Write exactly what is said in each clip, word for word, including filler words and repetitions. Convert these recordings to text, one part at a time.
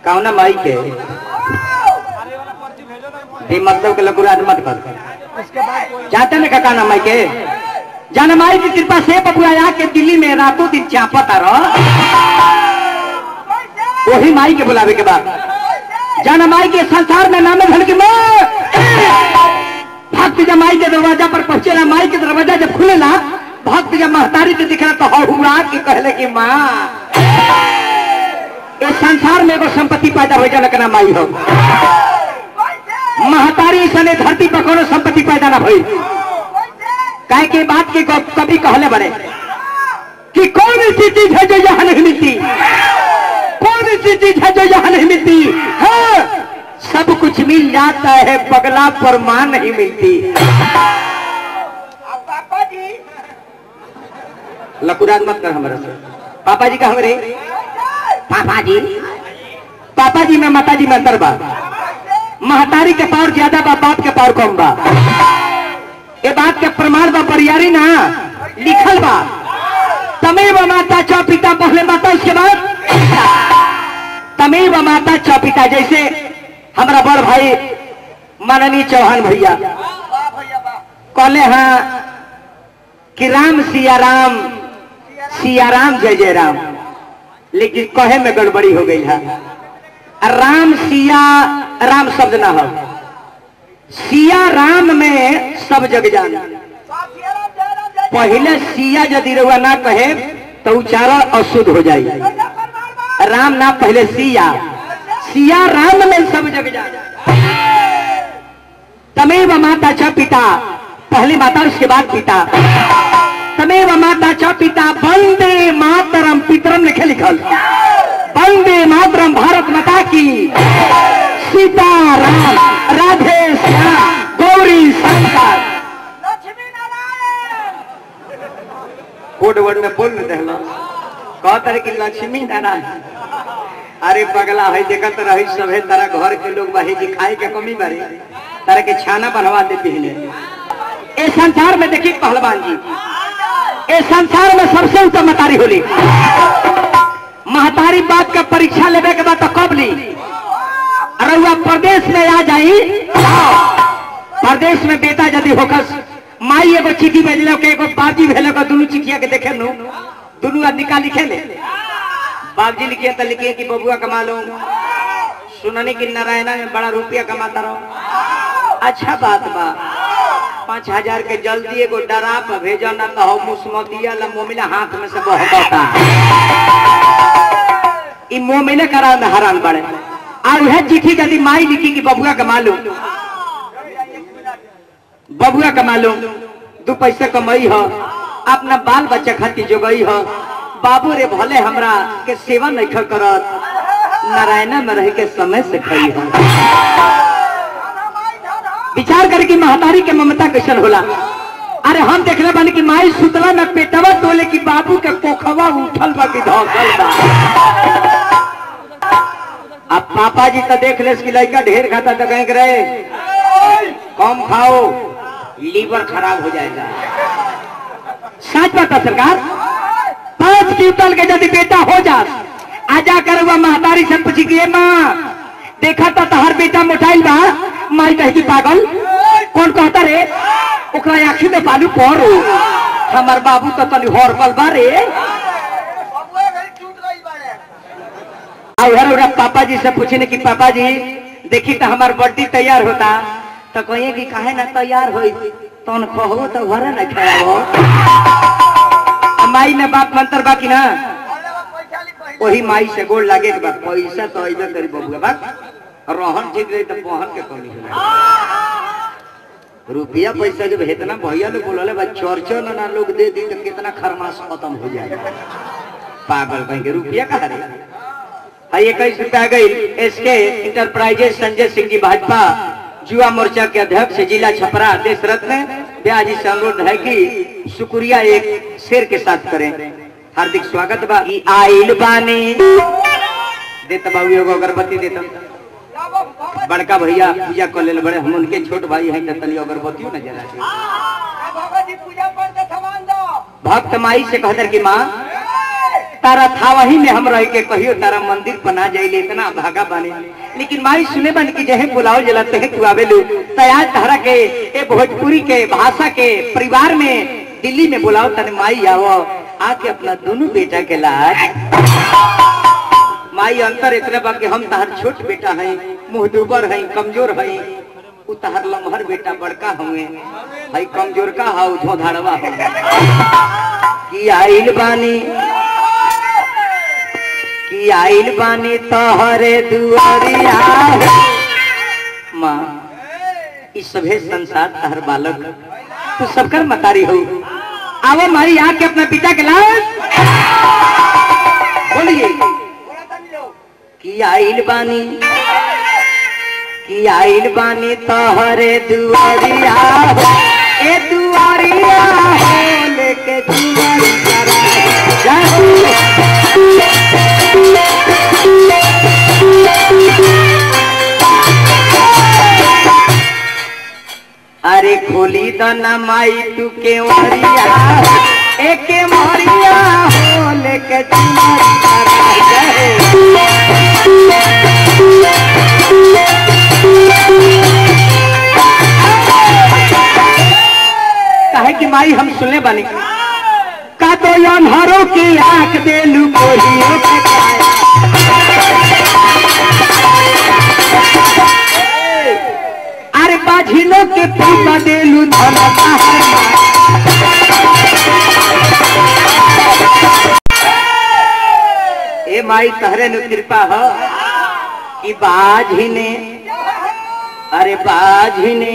कावना माई के? ये मतलब के लकुराज मत कर। जाते ने कावना माई के? जाना माई की कृपा से बबुआ आके दिल्ली में रातों दिन चापत आ रहा। वही माई के बुलावे के बाद जाना माई के संसार में नाम धन की माँ। भक्त जब माई के दरवाजा पर पहुंचेला, माई के दरवाजा जब खुलेला, भक्त जब महतारी के दिखेला तो हहुरा के कहले कि माँ, इस संसार में एगो संपत्ति पैदा हो जाए, ना माई हो। महतारी सने धरती पर कोनो संपत्ति पैदा ना भई। काहे के बात के गौ-, कवि कहले बड़े कि कौन ऐसी चीज है जो यहाँ नहीं मिलती, कौन ऐसी चीज है जो यहाँ नहीं मिलती। हाँ, सब कुछ मिल जाता है पगला, पर माँ नहीं मिलती। अब पापा जी, लकुराज मत कर हमरा से। पापा जी का हमरे, पापा जी, पापा जी में माता जी में अंतर बा। महतारी के पावर ज्यादा बा, बाप के पावर कम बा। ये बात के प्रमाण बा, बरियारी ना लिखल बा। तमेव माता च पिता, पहले माता, उसके बाद पिता। तमेव माता च पिता। जैसे हमारा बड़ भाई माननीय चौहान भैया कहले हाँ कि राम सिया राम, सिया राम जय जय राम, लेकिन कहे में गड़बड़ी हो गई है। राम सिया, राम शब्द ना हो, सिया राम में सब जग जान। पहले सिया यदि रउआ ना कहे तो उच्चारण अशुद्ध हो जाए। राम ना, पहले सिया, सिया राम में सब जग जान। तमेव माता च पिता, पहली माता, उसके बाद पिता। तमेव माता च पिता, वंदे मातरम, पितरम लिखे लिखल, वंदे मातरम, भारत माता की, सीता राम, राधे श्याम, गौरी शंकर। लक्ष्मी नारायण। कोड वर्ड में बोल देहला, कहत रहे कि लक्ष्मी नारायण। अरे पगला है, देखत रही सभे तरह घर के लोग बा, हे जी खाए के कमी बारे, तरह के छाना बनवा दे पहले। ए संसार में देखी पहलवान जी, ए संसार में सबसे उत्तम महतारी होली। महतारी बात का परीक्षा लेवे के बाद तो कब ली? अरे वह परदेश में आ जाई, परदेश में बेटा यदि होकस, माई एगो चिट्ठी भेजले के एगो बाबजी भेले को, दोनों चिट्ठिया के देखे नु, दोनों आदमी का लिखे ले। बाबजी लिखे तो लिखे कि बबुआ कमा लो, सुनने की नारायणा में बड़ा रुपया कमाता रहो। अच्छा बात बा, पाँच हजार के जल्दी एगो डरा पे भेजो ना तो हो मुसमतिया ला मोमिला हाथ में से बहकता। ई मोमिले करा में हरान बड़े। और वह चिट्ठी यदि माई लिखी कि बबुआ कमा लो, बबुआ कमा लो, दो पैसा कमाई हो, अपना बाल बच्चा खातिर जोगाई हो। बाबू रे भले हमरा के सेवा नहीं करत, नारायणा में रह के समय से खाई हो। विचार करके महतारी के ममता कैसन होला। अरे हम देखले बानी कि माई सुतला में पेटवा तोले कि बाबू के कोखवा उठल बा कि धसल बा। अब पापा जी तो देख ले कि लड़का ढेर खाता तो कहें रहे कम खाओ, लीवर खराब हो जाएगा। सच बात है सरकार, पाँच क्विंटल के यदि बेटा हो जा, आजा कर हुआ महतारी से पूछी कि "ए माँ, देखा तो तहार बेटा मोटाइल बा।" माई कहती पागल, कौन कहता रे? ओकरा आँखी में बालू पड़ो, हमार बाबू तो तनी हॉर्बल बा रे। और हर उरा पापा जी से पूछने कि "पापा जी, देखी तो हमार बड्डी तैयार होता।" तो कहिए कि "काहे ना तैयार होई, तन कहबो तो घरे ना खाओ।" आ माई में बाप मंत्र बाकी ना, वही माई से गोड़ लागे के बाद पैसा तो अइबे करी बबुआ, बात रहन ठीक रही तो बहन के कमी हो। रुपया पैसा जब इतना भैया लोग बोला ले भाई, चर्चा ना लोग दे दी तो कितना खरमास खत्म हो जाएगा। पागल कहेंगे, रुपया कहाँ रे? हाँ, इक्कीस रुपया आ गई। एसके इंटरप्राइजेस, संजय सिंह जी भाजपा युवा मोर्चा के अध्यक्ष जिला छपरा, देश रत्न ब्याह जी से अनुरोध है कि शुक्रिया एक शेर के साथ करें। हार्दिक स्वागत बा। ई आइल बानी। देत बाबू एगो अगरबत्ती देत। बड़का भैया पूजा कर लेल बड़े, हम उनके छोट भाई हैं, तो तनी अगरबत्तियों न जला दे। भक्त माई से कहतर कि माँ, तारा था वहीं में हम रह के कहियो तारा मंदिर पर ना जाइले, इतना भागा बानी। लेकिन माई सुने बन की जहे बुलाओ जला तहे तू आवेलू। तो आज तारा के ए भोजपुरी के भाषा के परिवार में दिल्ली में बुलाओ तने माई आओ, आके अपना दोनों बेटा के लाज। माई अंतर इतने बा कि हम तार छोट बेटा हैं, मुंह दुबर हैं, कमजोर हैं। उ तहर लमहर बेटा बड़का हुए, हई कमजोर का हाउ धोधाड़वा हो। कि आइल बानी, कि आइल बानी तोहरे दुआरिया हो। माँ, ई सभे संसार तहर बालक, तू सबकर मतारी हो। आवो मारी आके अपना पिता के लाल बोलिए। कि आइल बानी, कि आइल बानी तोहरे दुआरिया हो, ए दुआरिया हो, लेके दुआरी करा। अरे खोली दना माई तू केवरिया, ए केवरिया हो लेके चुनरी चढ़ाई जाए। काहे कि माई हम सुनले बानी, का तो अन्हारों की आंख देलू, कोढ़ियों के काया। अरे बाझिनों के पूजा देलू धन बहाना। ए माई तहरे नु कृपा हो कि बाझिने, अरे बाझिने,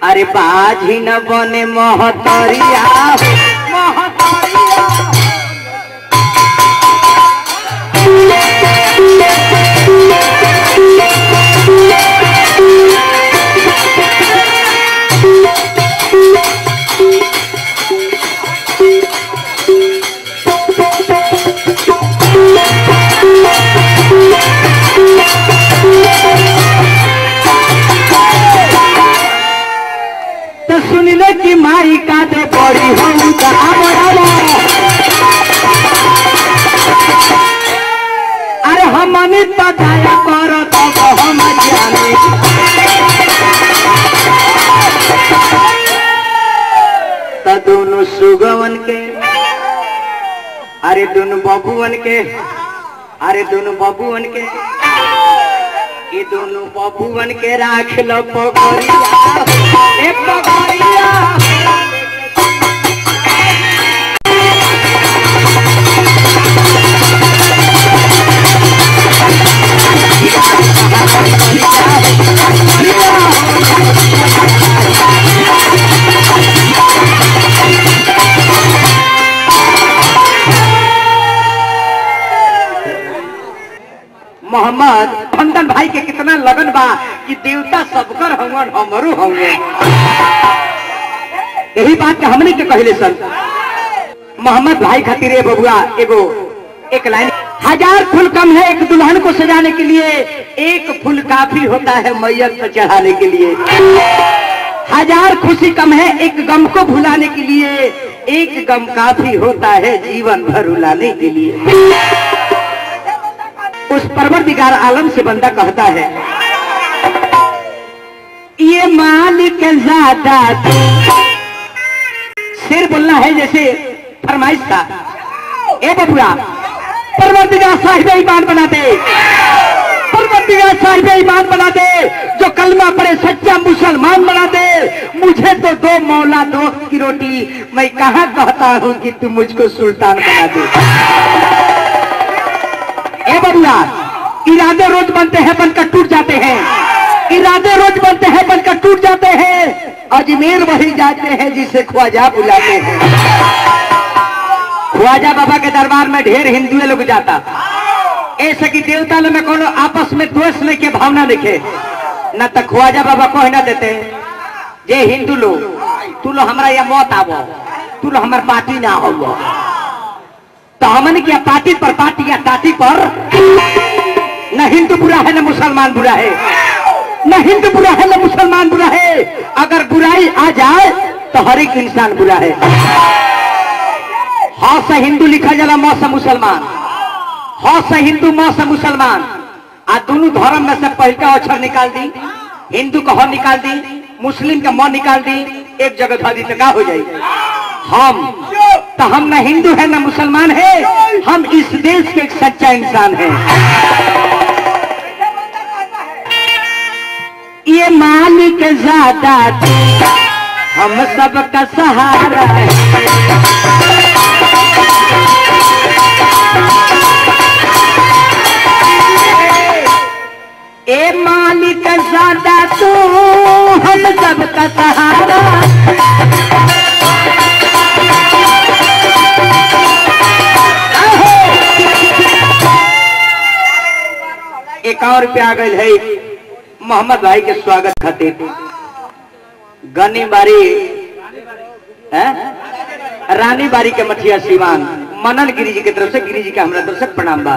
अरे बाझिन बने महतरिया, महतरिया। तो सुन ले कि माई का दे बड़ी हूँ दाम। अरे हमनी तो दया करो तो हम जानी। तो दोनों सुगवन के, अरे दोनों बबुअन के, अरे दोनों बबुअन के, ये दोनों बबुअन के राख लो पगड़िया, ए पगड़िया। मोहम्मद फंदन भाई के कितना लगन बा कि देवता सबकर हवन, हमरो हवन। यही बात के हमनी के कहले सन। मोहम्मद भाई खातिर ए बबुआ एगो एक लाइन। हजार फूल कम है एक दुल्हन को सजाने के लिए, एक फूल काफी होता है मैयत पर चढ़ाने के लिए। हजार खुशी कम है एक गम को भुलाने के लिए, एक गम काफी होता है जीवन भर रुलाने के लिए। उस परवरदिगार आलम से बंदा कहता है, ये मालिक ज्यादा तू। शेर बोलना है जैसे फरमाइश था। ए बबुआ, परवरदिगार साहिब ईमान बना दे, परवरदिगार साहिब ईमान बना दे, जो कलमा पढ़े सच्चा मुसलमान बना दे। मुझे तो दो मौला दोस्त की रोटी, मैं कहाँ कहता हूँ कि तू मुझको सुल्तान बना दे। ए बबुआ, इरादे रोज बनते हैं, बनकर टूट जाते हैं। इरादे रोज बनते हैं, बनकर टूट जाते हैं। अजमेर वही जाते हैं जिसे ख्वाजा बुलाते हैं। ख्वाजा बाबा के दरबार में ढेर हिंदुए लोग जाता, ऐसे कि देवता लोग में कोनो आपस में द्वेष नहीं के भावना नहीं है, न तो ख्वाजा बाबा को ना देते। जे हिंदू लोग, तू लो हमरा या मौत आवो, तू लो हमार पार्टी ना हो, तो हमन क्या पार्टी पर पार्टी या टाटी पर। न हिंदू बुरा है, न मुसलमान बुरा है, न हिंदू बुरा है, न मुसलमान बुरा है। अगर बुराई आ जाए तो हर एक इंसान बुरा है। ह से हिंदू लिखा जाला, म से मुसलमान। ह से हिंदू, म से मुसलमान। आ दोनों धर्म में से पहल का अक्षर निकाल दी, हिंदू का ह निकाल दी, मुस्लिम का म निकाल दी, एक जगह धर दी तो का हो जाए? हम। तो हम ना हिंदू है ना मुसलमान है, हम इस देश के एक सच्चा इंसान है। ये मालिक ज्यादा तू हम सबका सहारा है। ए मालिक ज्यादा तू हम सबका सहारा। एक और पे आ गए है मोहम्मद भाई के स्वागत खातिर। गनी बारी, हैं? रानी बारी के मठिया सीवान, मनन गिरी जी की तरफ से, गिरी जी का हमरा तरफ से प्रणाम बा।